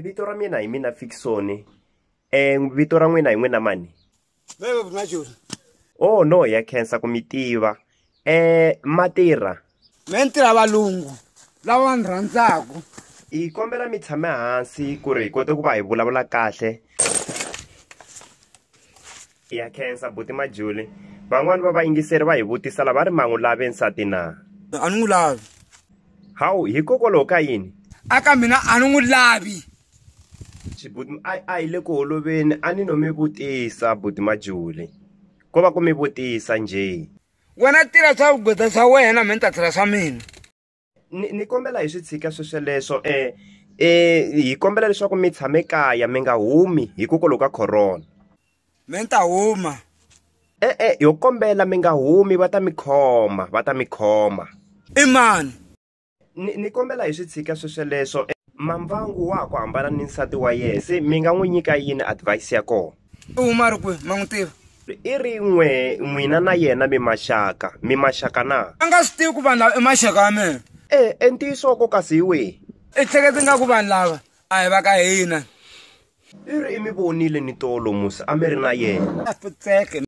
Vito ra mina hi mina Fiksoni. Vito ra n'wina hi n'wina mani? Bebe Majuli. Oh no, ya khensa ku mi tiva. Ma tirha? Me ni tirha valungu lava va ni rhandzaku. Hi kombela mi tshame hansi ku ri hi kota ku va hi vulavula kahle. Ya khensa buti Majuli. Van'wani va vayingiseri va hi vutisa lava ri ma n'wi lavi nsati na? A ni n'wi lavi. Hawu, hikokwalaho ka yini? A ka mina a ni n'wi lavi. Xibuti a hi le ku holoveni a ni no mi vutisa buti Majuli. Ko va ku mi vutisa njhe. Wena tirha swa vugwetha swa wena mina ni ta tirha swa mina. Ni kombela hi swi tshika swesweleswo hi kombela leswaku mi tshame kaya mi nga humi hikokwalaho ka corona. Me ni ta huma. E-e ho kombela mi nga humi va ta mi khoma va ta mi khoma. I mani? Ni kombela hi swi tshika swesweleswo Mamvangu wa ha ku hambana ni nsati wa yena se mi nga n'wi nyika yini advice ya kona? U huma a ri kwihi ma n'wi tiva? I ri n'we n'wina na yena mi maxaka mi maxaka na? A nga swi tivi ku vanhu lava i maxaka ya mina. E e ntiyiso wa ko kasi hi wihi? I hleketa ingaku vanhu lava a hi va ka hina. I ri i mi vonile ni tolo musi a mi ri na yena. A pfutseke.